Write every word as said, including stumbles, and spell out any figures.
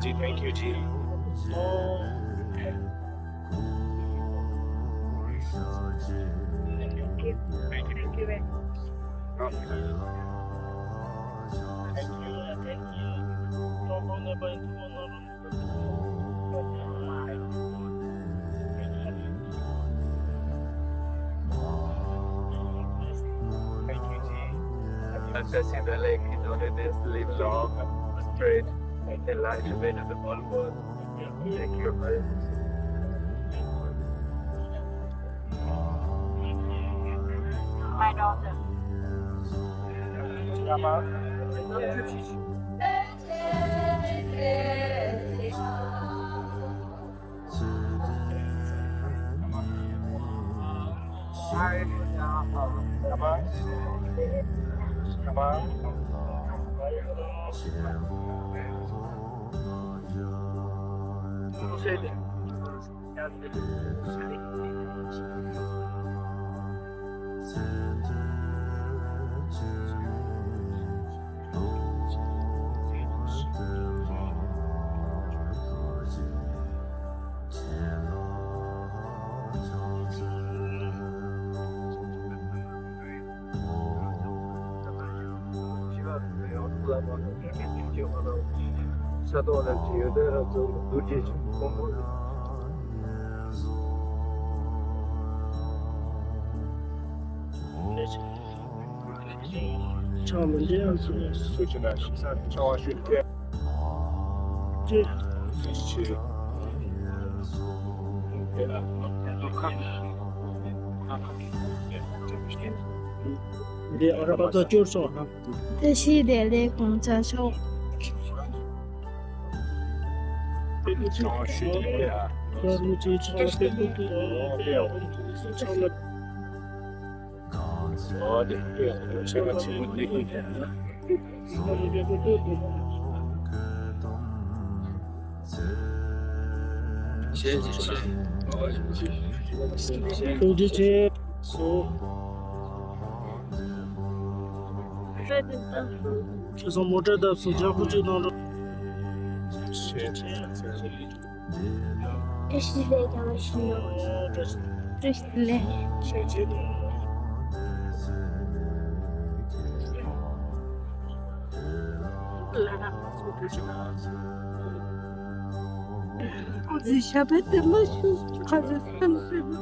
Thank you, G. Thank you, thank you, thank you very much. Thank you, thank you. Thank you, G. As I see the lake, you know, that is live long, straight, and life remain in the whole world. Thank you, friends. My daughter. Come on. ས་ཐོག་ལ་ཡོད་དོན་རབ་ཚོགས་རྡོ་རྗེ་ཆེན་པོ་མགོན་པོ། ཕྱག་ལ་འདི་ཡང་སུ་སུ་ཅི་ན་ཤི་ས་ཕྱག་བ་ཤུལ་ཏེ། ཅི་ཅི་ཅི། འདི་ཨ་ར་པ་ཙ་སྐྱོར་སོང་། བཀྲ་ཤིས་བདེ་ལེགས་གོང་ས་མཆོག་ཐུགས་རྗེ་ཆེ། ཁྱེད་ཚོ་མོ་ཊ་བརྡབས་སོང་། ཇག་པོ་གཅིག་གནང་རོགས། བཀྲ་ཤིས་བདེ་ལེགས། བཀྲ་ཤིས་བདེ་ལེགས། ཁོ་ཚོས་ཞབས་པད་བརྟན་པ་ཞུ། ཁ་ཚོས་སེམས་སེམས།